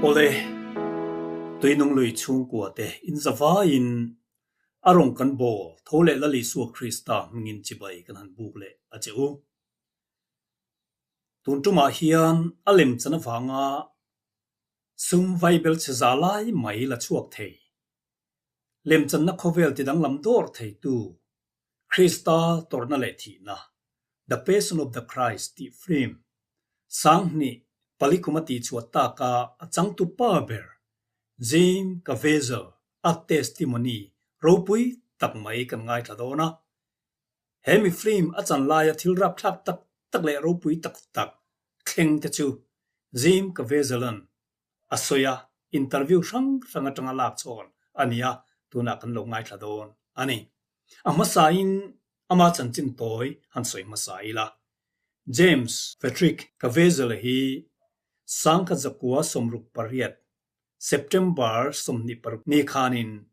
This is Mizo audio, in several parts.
Awle, Tuinung lui chhungkua te in zavaiin a rawng kan bawl tho leh Lal Isua Krista hmingin chibai kan han buk leh a che u. Tun tumah hian a lem chan avanga sum vaibel chhe za lai mai la chhuak thei. Lemchanna khawvel tidanglam dawr theitu Krista tawrhna leh thihna, The Passion of the Christ tih film sanghnih palikum a tihchhuah taka a changtu pa ber Jim Caviezel a testimony ropui tak mai kan ngaithla dawn a. He mi film a chan laia thil rapthlak tak tak leh ropui tak tak thleng te chu Jim Caviezel-a'n a sawi a, interview hrang hrang atanga lak chhawn a ni a, tunah kan lo ngaithla dawn a ni. A hmasain ama chanchin tawi han sawi hmasa ila. James Patrick Caviezel hi Sangkhat zakua 68, September 26 ni khanin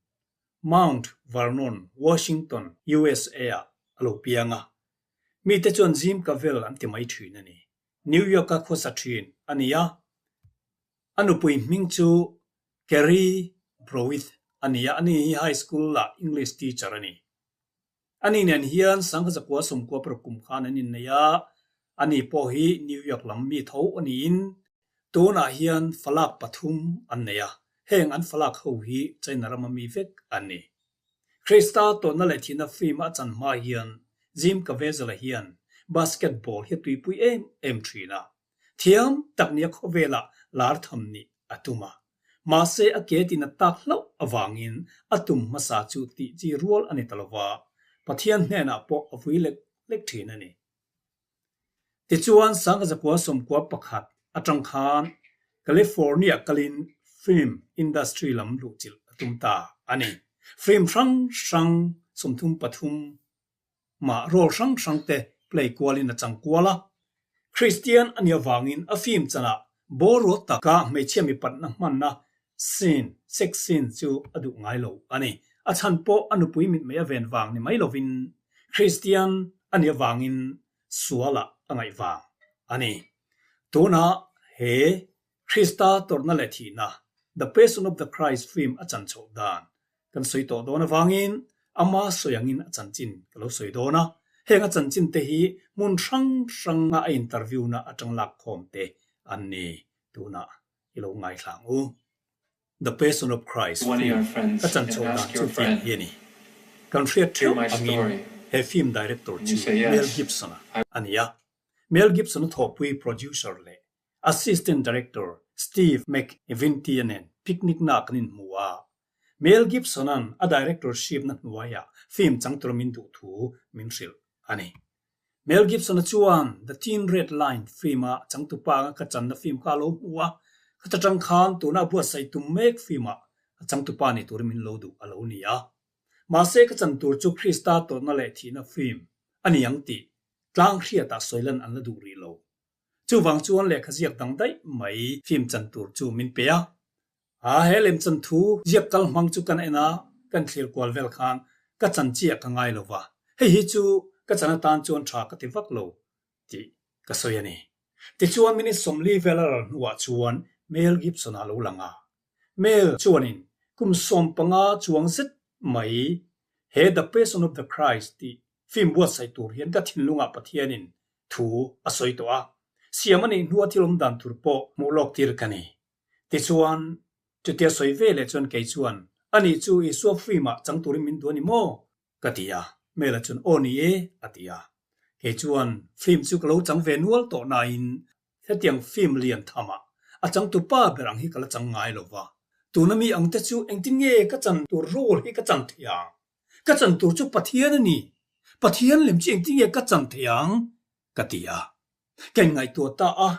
Mount Vernon, Washington, USA-ah a lo piang a. Mite chuan Jim Cavell an ti mai thin a ni. New York-a khawsa thin a ni a, a nupui hming chu Kerry Browith a ni a, ani hi high school-ah English teacher a ni. Ani nen hian Sangha zakua 96 kum khan an innei a, ani pawh hi New York lam mi tho a niin tunah hian falak pathum an nei a, heng an falak ho hi China rama mi vek an ni. Krista tawnna leh thihna film a chan hma hian Jim Caviezel-a hian basketball hi a tuipui em em thin a. Thiam tak nia khawvelah lar tham nih a tum a. Mahse a ke tin a tak hlauh avangin a tum hmasa chu tih chi rual a ni ta lova, Pathian hnenah pawh a vui lek lek thin a ni. Tichuan Sangha zakua 91 atang khan California kalin film industry lam luhchilh a tum ta a ni. Film hrang hrang 33 mah role hrang hrang te play kualin a chang kual a. Christian a nih avangin a film chanah boruak taka hmeichhia mipatna hmanna scene, sex scene, chu a duh ngai lo a ni. A chhan pawh a nupui mitmei a ven vang ni mai lovin Christian a nih avangin sualah a ngaih vang a ni. Tunah he Krista tawrhna leh thihna, The Passion of the Christ film a chan chhoh dan kan sawi tawh dawn avangin ama sawi angin a chanchin ka lo sawi dawn a. Heng a chanchin te hi hmun hrang hranga a interview na atang lak khawm te an ni tunah i lo ngaithla ang u. The Passion of Christ One of your film friends a chan and chhoh dan ask chu your tiang friend, hi a ni. Kan hriat Hear theuh my angin story. he film director And you chu say, Mel Yes, Gibson-a I a ni a. Mel Gibson-a thawhpui producer leh assistant director Steve McEvintya nen picnic na kan inhmu a. Mel Gibson-a'n a directorship na hnuaiah film chang tura min duh thu min hrilh a ni. Mel Gibson-a chuan The Thin Red Line film-a changtupa anga ka channa film kha a lo hmu a, khata tang khan tuna a buatsaih tum mek film-ah a changtupa ni turin min lo duh a lo ni a. Mahse ka chan tur chu Krista tawrhna leh thihna film a ni ang tih tlang hriatah sawilan an la duh rih lo. Chuvang chuan lehkha ziak dang daih mai film chan tur chu min pe a. A he lemchan thu ziak kal hmang chu kan en a, kan thlir kual vel khan ka chan chiah ka ngai lo va, hei hi chu ka chan atan chuan tha ka ti vak lo tih ka sawi a ni. Tichuan minute 40 vel a ral hnuah chuan Mel Gibson a lo lang a. Mel chuanin kum 15 chuang zet mai he The Passion of the Christ tih film buatsaih tur hian ka thinlungah Pathianin thu a sawi tawh a, siam a nih hnua thil awm dan tur pawh hmuh lawk tir ka ni. Tichuan, chutia sawi ve leh chuan kei chuan, Ani chu Isua film-ah chang turin min duh a ni maw? ka ti a. Mela chuan, Aw ni e, a ti a. Kei chuan, Film chu ka lo chang ve nual tawh nain hetiang film lian thamah a changtu pa ber ang hi ka la chang ngai lo va. Tuna mi ang te chu engtin nge ka chan tur role hi ka chan thei ang? Ka chan tur chu Pathian a ni. Pathian lem chu engtin nge ka chan thei ang? ka ti a. Ka inngaihtuah ta a,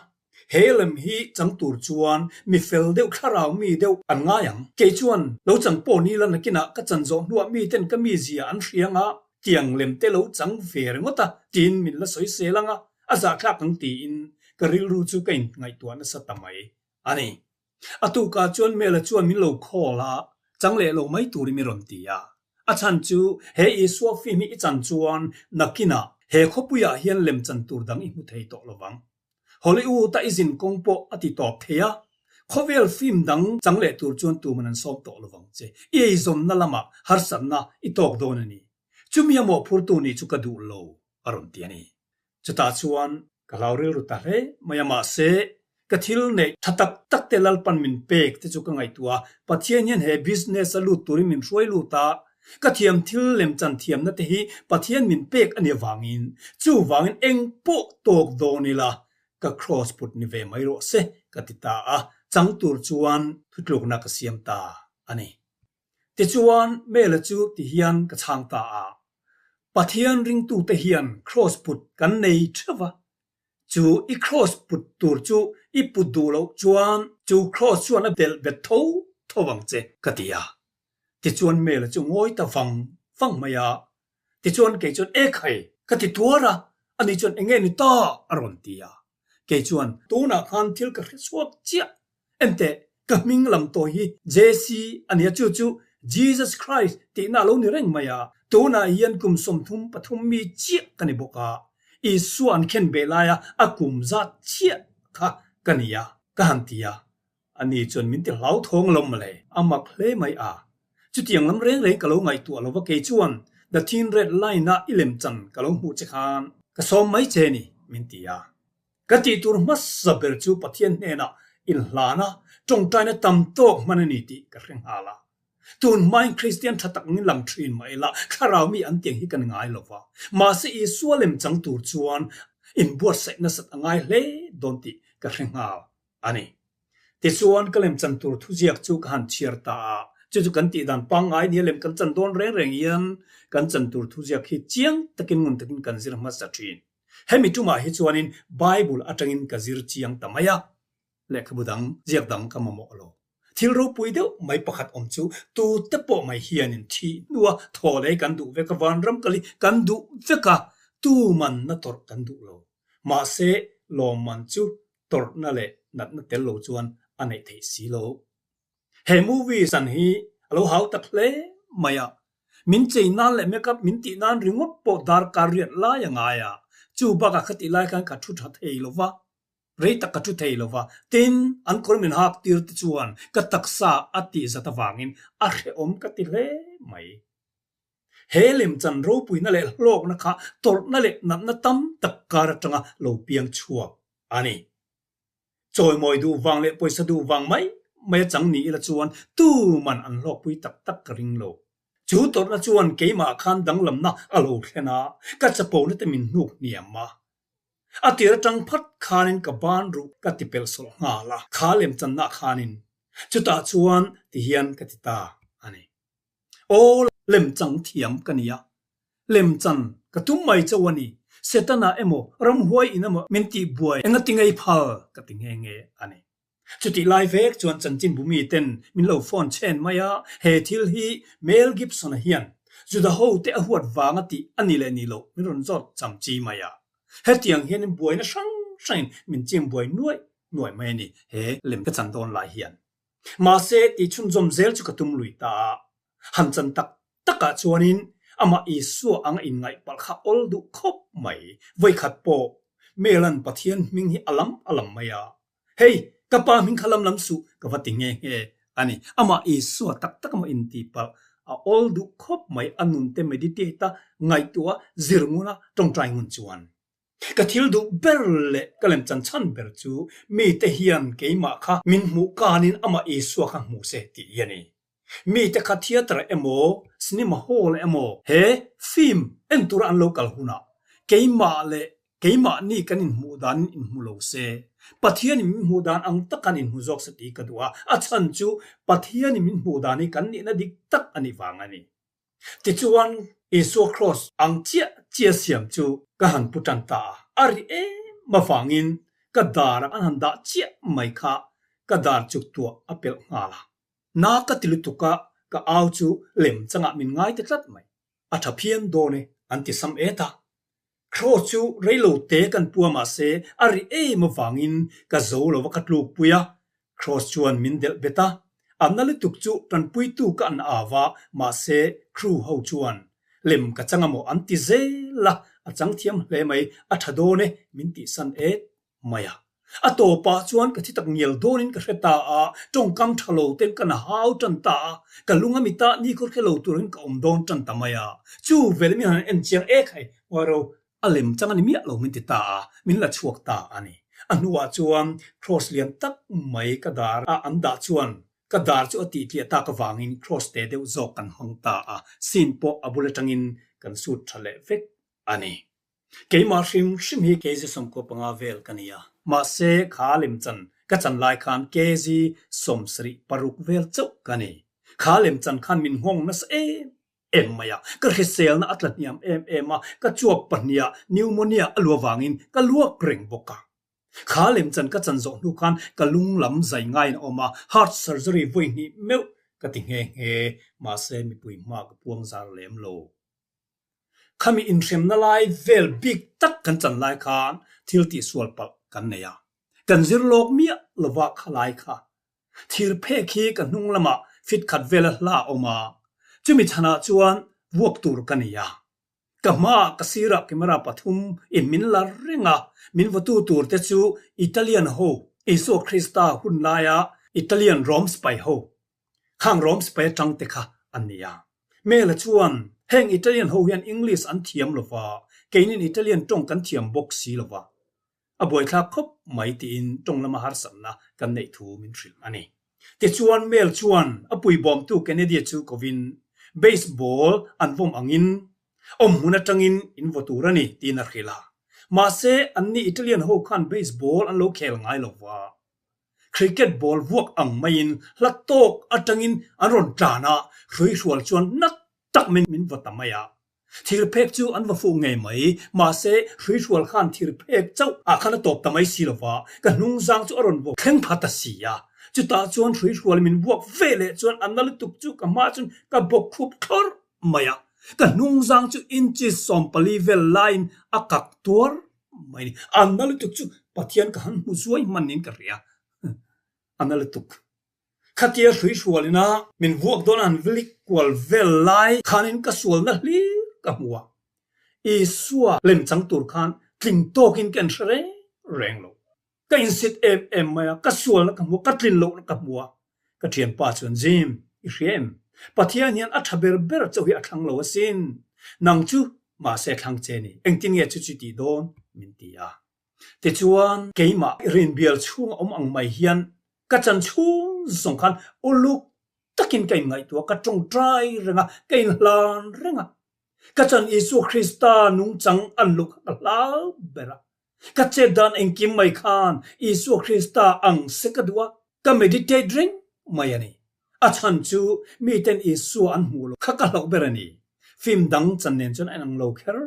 he lem hi chang tur chuan mi fel deuh thlarau mi deuh an ngai ang. Kei chuan lo chang pawh ni la nakinah ka chan zawh hnuah mi ten ka mizia an hria anga tiang lem te lo chang ve ringawt a tiin min la sawi sel anga a zahthlak ang tiin ka rilru chu ka inngaihtuah nasa ta mai a ni. A tukah chuan Mela chuan min lo call a, chang leh lo mai turin mi rawn ti a. A chhan chu he Isua film hi i chan chuan nakinah he khawpuiah hian lemchan tur dang i hmu thei tawh lovang. Hollywood-a i zin kawng pawh a ti tawp thei a. Khawvel film dang chang leh tur chuan tuman an sawm tawh lovang che. I eizawnna lamah harsatna i tawk dawn a ni. Chumi a mawhphurtu nih chu ka duh lo, a rawn ti a ni. Chutah chuan ka hlau rilru ta hle mai a, mahse ka thil neih tha tak tak te Lalpan min pek te chu ka ngaihtuah a, Pathian hian he business a lut turin min hruai lut a, ka thiam thil lemchan thiamna te hi Pathian min pek a nih avangin chuvangin eng pawh tawk dawn ila ka cross put ni ve mai rawh se ka ti ta a, chang tur chuan thutlukna ka siam ta a ni. Tichuan Mela chu ti hian ka chhang ta a, Pathian ringtute hian cross put kan nei theuh va, chu i cross put tur chu i put duh loh chuan chu cross chuan a delh bet tho tho vang che ka ti a. Tichuan Mela chu ngawi ta vang vang mai a, tichuan kei chuan E khai! Ka ti tuar a, ani chuan enge ni ta? a rawn ti a. Kei chuan tunah khan thil ka hre chhuak chiah. Enteh, ka hming lam tawi hi JC a nia chu chu Jesus Christ tihna a lo ni reng mai a. Tunah hian kum 33 mi chiah ka ni bawk a, Isua an khen beh laia a kum zat chiah kha ka ni a, ka han ti a. Ani chuan min ti hlauthawng lo mawle, a mak hle mai a. Chutiang lam reng reng ka lo ngaihtuah lo va kei chuan The Thin Red Line a i lemchan ka lo hmuh che khan ka sawm mai che ni, min ti a. Ka tih tur hmasa ber chu Pathian hnenah inhlan a, tawngtaina tam tawk hman a ni tih ka hre nghal a. Tun hmain Kristian tha tak angin lang thin mah ila thlarau mi an tiang hi kan ngai lo va. Mahse Isua lemchang tur chuan inbuatsaih nasat a ngai hle dawn tih ka hre nghal a ni. Tichuan ka lemchan tur thuziak chu ka han chhiar ta a, chu chu kan tih dan pangngai nia lem kan chan dawn reng reng hian kan chan tur thuziak hi chiang takin ngun takin kan zir hmasa thin. Hemi tumah hi chuanin Bible atangin ka zir chiang ta mai a, lehkhabu dang ziak dang ka mamawh lo. Thil ropui deuh mai pakhat awm chu tute pawh mai hianin thih hnua thaw lei kan duh vek a, vanram kal hi kan duh vek a, tuman na tawrh kan duh lo. Mahse, lawmman chu tawrhna leh natna tel lo chuan a neih theih si lo. He movie san hi a lo hau tak hle mai a, min chei nan leh makeup min tih nan ringawt pawh darkar riat lai a ngai a, chu bakah kha tih lai khan ka thu tha thei lo va, rei tak ka thu thei lo va, tin an kawr min hak tir te chuan ka taksa a tih zat avangin a hrehawm ka ti hle mai. He lemchan ropuina leh hlawkna kha tawrhna leh natna tam tak kar atanga lo piang chhuak a ni. Chawimawi duh vang leh pawisa duh vang mai mai a chang ni ila chuan tuman an hlawkpui tak tak ka ring lo. Chu tawrhna chuan keimah khan danglamna a lo thlen a, ka chapona te min hnuk hniam a. A tir atang phat khanin ka ban ruh ka ti pelh sawlh nghal a, kha lemchanna khanin chutah chuan tihian ka ti ta a ni. Aw lemchang thiam ka nia, lemchan ka tum mai chauh a ni, Setana emaw ramhuai in emaw min tih buai enga ti ngei phal ka ti nghe nghe a ni. Chutih lai vek chuan chanchinbu mi ten min lo phone chhen mai a, he thil hi Mel Gibson-a hian Juda ho te a huat vanga tih a ni leh ni loh min rawn zawt cham chi mai a. Hetiang hianin buaina hrang hrangin min chim buai nuaih nuaih mai a ni he lem ka chan dawn lai hian. Mahse, tih chhunzawm zel chu ka tum lui ta a. Han chan tak takah chuanin amah Isua anga inngaih palh kha awl duh khawp mai. Vawikhat pawh Mela'n Pathian hming hi a lam a lam mai a. Hei, ka pa hming kha lam lam suh ka va ti nghe nghe a ni. Amah Isua tak tak emaw intih palh a awl duh khawp mai a nunte meditate a ngaihtuah zir ngun a tawngtai ngun chuan. Ka thil duh ber leh ka lemchan chhan ber chu mite hian keimah kha min hmuh kanin amah Isua kha hmu se tih hi a ni. Mite kha theatre emaw cinema hall emaw he film en tura an lo kal hunah keimah leh keimahni kan inhmuh danin inhmu lo se, Pathianin min hmuh dan ang takan inhmu zawk se tih ka duh a, a chhan chu Pathianin min hmuh dan hi kan nihna dik tak a nih vang a ni. Tichuan, Isua Kraws ang chiah chiah siam chu ka han pu tan ta a, a ri em avangin ka darah an han dah chiah mai kha ka dar chuk tuah a pelh nghal a. Na ka ti lutuk a, ka au chu lem changah min ngai ta tlat mai. A tha phian dawn e, an ti sam et a. Kraws chu reilo te kan pua mahse a ri em avangin ka zo lo va ka tluk pui a, Kraws chuan min delh bet a, a na lutuk chu tanpuitu ka an au a, mahse crew ho chuan lem ka chang amaw an ti zel a, a chang thiam hle mai, a tha dawn e min tihsan et mai a. A tawpah chuan ka thi tak ngial dawnin ka hre ta a, tawngkam tha lo ten ka na hau tan ta a, ka lung a mitah nikhawr hre lo turin ka awm dawn tan ta mai a. Chu vel min han en chiang ek hai, Ngairo, a lem chang a ni miah lo min ti ta a, min la chhuak ta a ni. A hnuah chuan Kraws lian tak mai ka dar a an dah chuan ka dar chu a tihtliah tak avangin Kraws te deuh zawk kan hmang ta a, scene pawh a bul atangin kan sut tha leh vek a ni. Keimah hrim hrim hi kg 15 vel ka ni a, mahse kha lemchan ka chan lai khan kg 76 vel chauh ka ni. Kha lemchan khan min nghawng nasa em em mai a, ka hriselna a tla hniam em em a, ka chuap pahniha pneumonia a luah vangin ka luak reng bawk a. Kha lemchan ka chan zawh hnu khan ka lung lam zai ngaiin a awm a, heart surgery vawi hnih meuh ka ti nghe nghe, mahse mipui hma ka puang zar lem lo. Khami inhremna lai vel bik tak kan chan lai khan thil tihsual palh kan nei a, kan zir lawk miah lova kha lai kha thir phek hi ka hnung lamah fit khat vela hla a awm a, chumi chhanah chuan vuak tur ka nei a. Ka hmaah ka sirah camera pathum in min la reng a, min vawtu tur te chu Italian ho, Isua Krista hun laia Italian Rome sipai ho, khang Rome sipai atang te kha an ni a. Mela chuan, Heng Italian ho hian English an thiam lo va, keinin Italian tawng kan thiam bawk si lo va. A buaithlak khawp mai tiin tawng lama harsatna kan neih thu min hrilh a ni. Tichuan Mel chuan a puibawmtu Kennedy-a chu kovin, Baseball an vawm angin awmhmun atangin in vaw tur a ni tiin a hrilh a. Mahse, anni Italian ho khan baseball an lo khel ngai lo va. Cricket ball vuak ang maiin hla tawk atangin an rawn tlan a, hruihrual chuan nak tak min min vaw ta mai a. Thirphek chu an va fuh ngei mai, mahse hruihrual khan thirphek chauh ah khan a tawp ta mai si lova, ka hnungzang chu a rawn vaw thleng pha ta si a. Chutah chuan hruihrual min vuak ve leh chuan a na lutuk chu ka hma chuan ka bawk khup thlawrh mai a. Ka hnungzang chu inches 14 vel laiin a kak tuar mai ni. A na lutuk chu Pathian ka han hmu zuai hman niin ka hria. A na lutuk. Khatia hruihrual ina min vuak dawn a han vilik kual vel lai khanin ka sualna hlir ka hmu a. Isua lemchang tur khan tling tawkin ka inhre reng reng lo. Ka insit em em mai a, ka sualna ka hmu a, ka tlin lohna ka hmu a. Ka thianpa chuan, Jim, i hria em? Pathian hian a tha ber ber chauh hi a thlang lo asin. Nang chu mahse thlang che ni, engtin nge chu chu tih dawn? min ti a. Tichuan, keimah rinbial chhunga awm ang mai hian ka chan chhung zawng khan uluk takin ka inngaihtuah, ka tawngtai reng a, ka inhlan reng a. Ka chan Isua Krista nungchang an loh kha ka hlau ber a. Ka chet dan engkim mai khan Isua Krista ang se ka duh a, ka meditate reng mai a ni. A chhan chu miten Isua an hmuh loh kha ka hlauh ber a ni. Film dang chan nen chuan a inang lo kher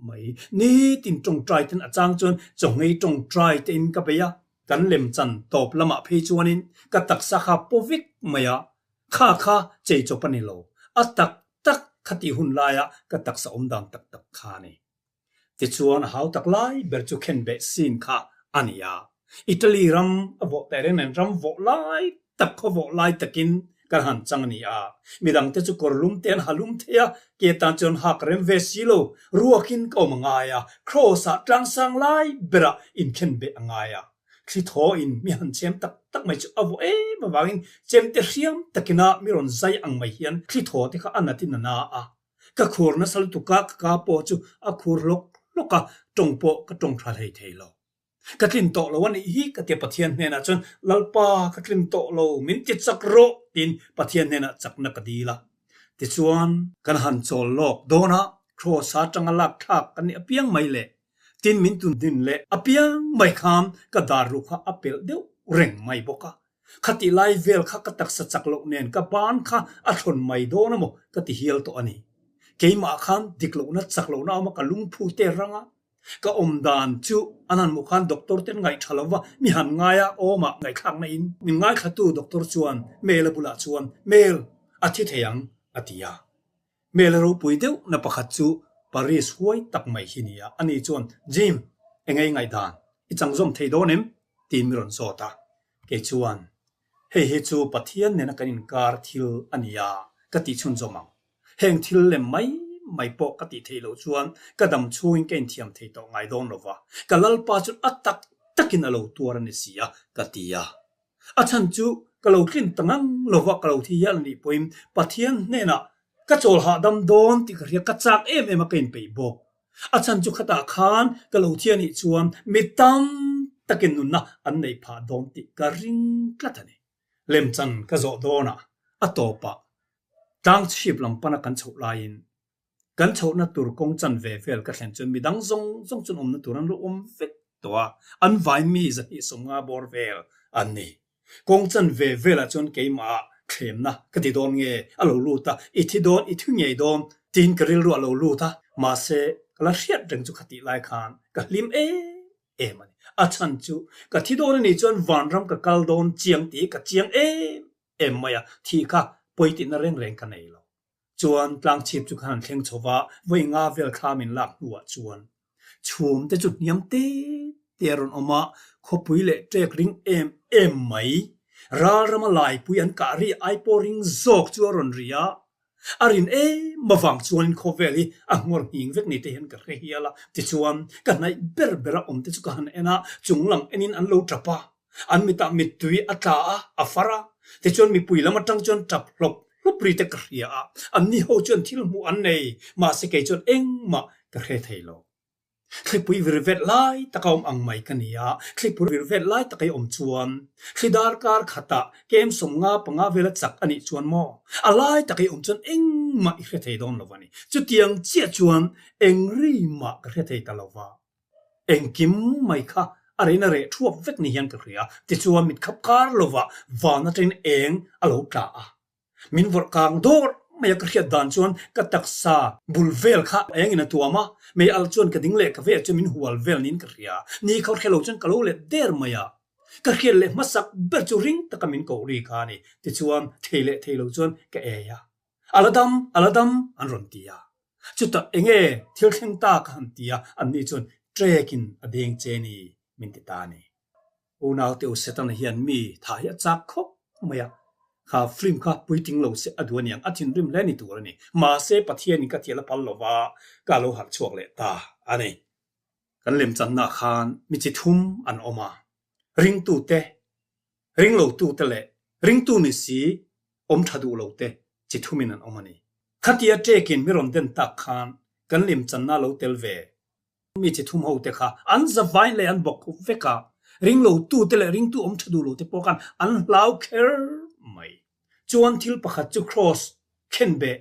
mai. Nitin tawngtai ten a chang chuan chawngei tawngtai tein ka bei a, kan lem chan tawp lamah phei chuanin ka taksa kha paw vek mai a, kha kha chei chawp a ni lo. A tak tak kha tih hun laia ka taksa awm dan tak tak kha a ni. Tichuan a hau tak lai ber chu khenbeh sin kha a ni a. Italy ram a vawh teh reng nen ram vawh lai tak khaw vawh lai takin kan han chang a ni a. Midangte chu kawr lum te an ha lum thei a, ke tan chuan hak rem ve si lo, ruakin ka awm a ngai a, Kraws ah tlangsang lai berah inkhenbeh a ngai a. Thli thaw in mi han chem tak tak mai chu a vawh em avangin chemte hriam takina mi rawn zai ang mai hian thli thaw te kha a natin a na a. Ka khur nasa lutuk a, ka ka pawh chu a khur hlawk hlawk a, tawng pawh ka tawng tha hlei thei lo. Ka tlin tawh lo a nih hi ka tia Pathian hnenah chuan Lalpa ka tlin tawh lo, min ti chak rawh tiin Pathian hnenah chakna ka dil a. Tichuan, kan han chawl lawk dawn a, Kraws atanga lak thlak kan nih apiang mai le, tin min tun din leh apiang mai khan ka dar ruh kha a pelh deuh reng mai bawk a. Khatih lai vel kha ka taksa chak loh nen ka ban kha a thlawn mai dawn amaw ka ti hial tawh a ni. Keimah khan dik lohna chak lohna a awm a, ka lungphu te rang a. Ka awm dan chu an han hmuh khan doctor ten ngaihṭha lo va, mi han ngai a, awmah ngaihthlakna in min ngaithlatu doctor chuan Mel-a bulah chuan, Mel, a thi thei ang, a ti a. Mel-a ropui deuh na pakhat chu Paris huai tak mai hi ni a, ani chuan, Jim, engei ngaihdan i changzawm thei dawn em? tiin mi rawn zawt a. Kei chuan, Hei hi chu Pathian nena kan inkar thil a ni a, ka tih chhunzawm ang. Heng thil lem mai mai pawh ka tih theih loh chuan ka dam chhungin ka inthiam thei tawh ngai dawn lo va. Ka Lalpa chu a tak. takin a lo tuar a ni si a, ka ti a. A chhan chu ka lo tlin ta ngang lo va, ka lo thi hial a nih pawhin Pathian hnenah ka chawl hahdam dawn tih ka hria, ka chak em em a ka inpeih bawk. A chhan chu khatah khan ka lo thi a nih chuan mi tam takin nunna an neih phah dawn tih ka ring tlat a ni. Lemchan ka zawh dawnah a tawpah tlangchhip lam pana kan chhoh laiin Kan chhohna tur kawng chan ve vel ka thlen chuan midang zawng zawng chuan awmna tur an lo awm vek tawh a, an vain mi 250 bawr vel an ni. Kawng chan ve velah chuan keimah thlemna ka ti dawn nge a lo lut a, i thi dawn, i thi ngei dawn tiin ka rilru a lo lut a, mahse ka la hriat reng chu khatih lai khan ka hlim em em a ni. A chhan chu ka thi dawn a nih chuan vanram ka kal dawn chiang tih ka chiang em em mai a, thih kha pawi tihna reng reng ka nei lo. Chuan tlangchhip chu khan an thleng chho va, vawi nga vel thla min lak hnuah chuan chhum te chu hniam te te a rawn awm a, khawpui leh ṭek ring em em mai. Ral rama laipui an kah ri ai pawh ring zawk chu a rawn ri a, a rin em avang chuanin khawvel hi a nghawr nghing vek ni te hian ka hre hial a. Tichuan ka hnaih ber bera awm te chu ka han en a, chung lam enin an lo ṭap a. An mitah mittui a tla a, a far a. Tichuan mipui lam atang chuan tap hlawp hlawp ri te ka hria a, anni ho chuan thil hmuh an nei, mahse kei chuan engmah ka hre thei lo. Thlipui vir vet lai taka awm ang mai ka ni a, thlipui vir vet lai taka i awm chuan thli darkar khatah kem 55 vela chak a nih chuan maw, a lai taka i awm chuan engmah i hre thei dawn lo a ni. Chutiang chiah chuan eng ri mah ka hre thei ta lo va. Engkim mai kha a rein a reh thuak vek ni hian ka hria. Tichuan mit khap kar lovah van atangin eng a lo tla a. Min vawrh kang dawr mai a ka hriat dan chuan ka taksa bul vel kha engin a tuam a, mei al chuan ka ding leh ka veah chuan min hual vel niin ka hria. Ni kho hre lo chuan ka lo let der mai a. Ka hriat leh hmasak ber chu ring taka min koh ri kha a ni. Tichuan thei leh thei lo chuan ka ei a. A la dam, a la dam an rawn ti a. Chutah enge thil thleng ta ka han ti a, anni chuan trekin a deng che ni min ti ta a ni. Unaute u Setana hian mi tha hi a chak khawp mai a, kha film kha puitling lo se a duh aniang, a thinrim hle ni tur a ni. Mahse Pathianin ka thial a phal lo va, ka lo harh chhuak leh ta a ni. Kan lemchannaah khan mi chi thum an awm a, ringtute, ringlotute leh ringtu ni si awm tha duh lo te chi thumin an awm a ni. Khatia ṭekin mi rawn den tak khan kan lemchanna lo tel ve mi chi thum ho te kha an zavain leh an bawk khup vek a, ringlotu te leh ringtu awm tha duh lo te pawh khan an hlau kher mai. Chuan thil pakhat chu kraws khenbeh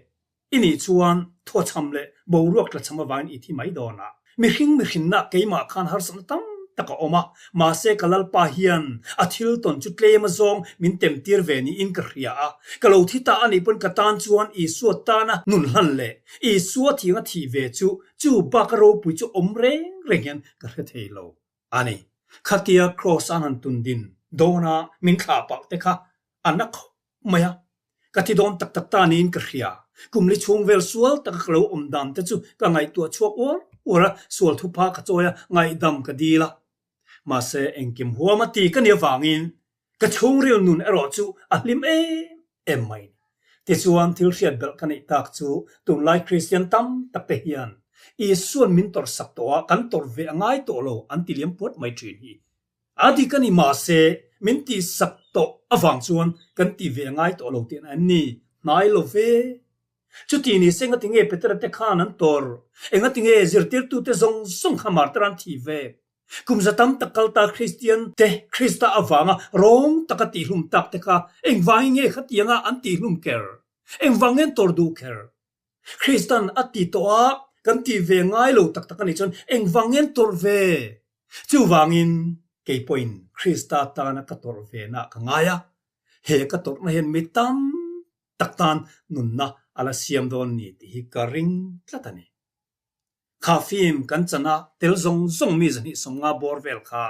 I nih chuan thawchham leh boruak tlachham avangin i thi mai dawn a. Mihring mihrinna keimah khan harsatna tam tak a awm a, mahse ka Lalpa hian a thil tawn chu tlem azawng min tem tir ve niin ka hria a. Ka lo thi ta a nih pawn ka tan chuan Isua tana nun hlan leh Isua thianga thih ve chu chu baka ropui chu awm reng reng hian ka hre thei lo a ni. Khatia Kraws an han tun din dawna min thlah palh te kha a na khawp mai a, ka thi dawn tak tak ta niin ka hria. Kum li chhung vel sual taka ka lo awm dan te chu ka ngaihtuah chhuak uar uar a, sual thupha ka chawi a, ngaihdam ka dil a. Mahse, engkim huam a ti ka nih avangin ka chhungril nun erawh chu a hlim em em mai ni. Tichuan, thil hriat belh ka neih tak chu tunlai Kristian tam tak te hian Isuan min tawrhsak tawh a, kan tawrh ve a ngai tawh lo an ti liam puat mai thin hi. A dik a ni mahse min tihsak tawh avang chuan kan tih ve a ngai tawh lo tih an ni hnai lo ve. Chuti ni se engati nge Petera te khan an tawr? Engati nge zirtirtute zawng zawng kha martar an thih ve? Kum za tam tak kal ta Kristian te Krista avanga rawng taka tihhlum tak te kha engvangin nge khatianga an tihhlum ker? Engvang nge an tawr duh kher? Kristan a ti tawh a, kan ti ve ngai lo tak tak a nih chuan engvang nge an tawrh ve? Chuvangin kei pawhin Krista tana ka tawrh ve na ka ngai a, he ka tawrhna hian mi tam tak tan nunna a la siam dawn ni tih hi ka ring tlat a ni. Kha film kan chan a, tel zawng zawng mi 250 bawr vel kha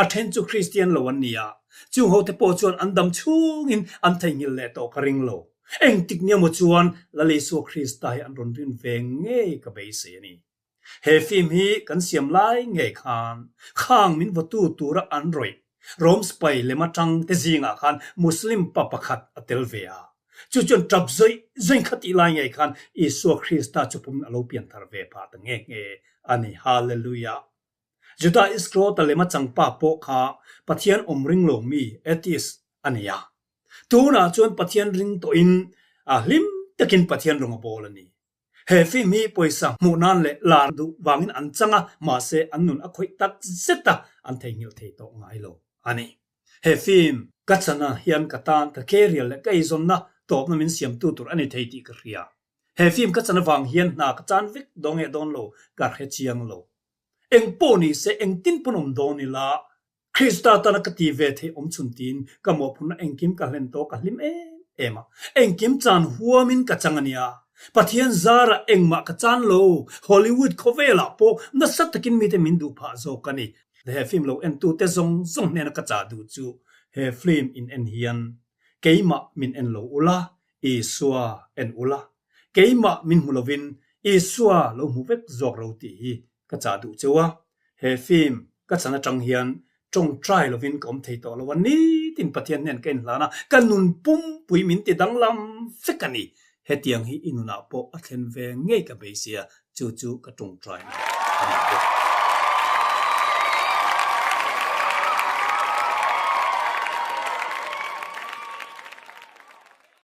a then chu Kristian lo an ni a, chung hote pawh chuan an dam chhungin an theihnghilh leh tawh ka ring lo. Engtik nia maw chuan Lal Isua Krista hi an rawn rin ve ngei ka beisei a ni. He film hi kan siam lai ngei khan khang min vawtu tura an rawih Rom sipai lem atang te zingah khan Muslim pa pakhat a tel ve a. Chu chuan tap zawih zawih kha tih lai ngei khan Isua Krista chu pum a lo pian thar ve phah ta nge nge a ni. Hallelujah! Juda Iskariota lema changpa pawh kha Pathian awm ring lo mi, atheist, a ni a. Tunah chuan Pathian ring tawhin hlim takin Pathian rawng a bawl a ni. He film hi pawisa hmuh nan leh lar duh vangin an chang a, mahse an nun a khawih tak zet a, an theihnghilh thei tawh ngai lo a ni. He film ka chana hian ka tan ka career leh ka eizawnna tawpna min siamtu tur a ni thei tih ka hria. He film ka chan avang hian hna ka chan vek dawn nge dawn lo ka hre chiang lo. Eng pawh ni se engtin pawn awm dawn ila Krista tana ka ti ve theih awm chhun tiin ka mawhphurhna engkim ka hlen tawh ka hlim em em a. Engkim chan huamin ka chang a nia. Pathian zarah engmah ka chan lo. Hollywood khawvelah pawh nasa takin mite min duh phah zawk a ni. He film lo entute zawng zawng hnena ka chah duh chu he film in en hian keimah min en lo ula, Isua en ula. Keimah min hmu lovin Isua lo hmu vek zawk ro tih hi ka chah duh cheu a. He film ka chan atang hian tawngtai lovin ka awm thei tawh lo a, nitin Pathian hnen ka inhlan a, ka nun pumpui min ti danglam vek a ni. Hetiang hi i nunah pawh a thlen ve ngei ka beisei a, chu chu ka tawngtai a ni.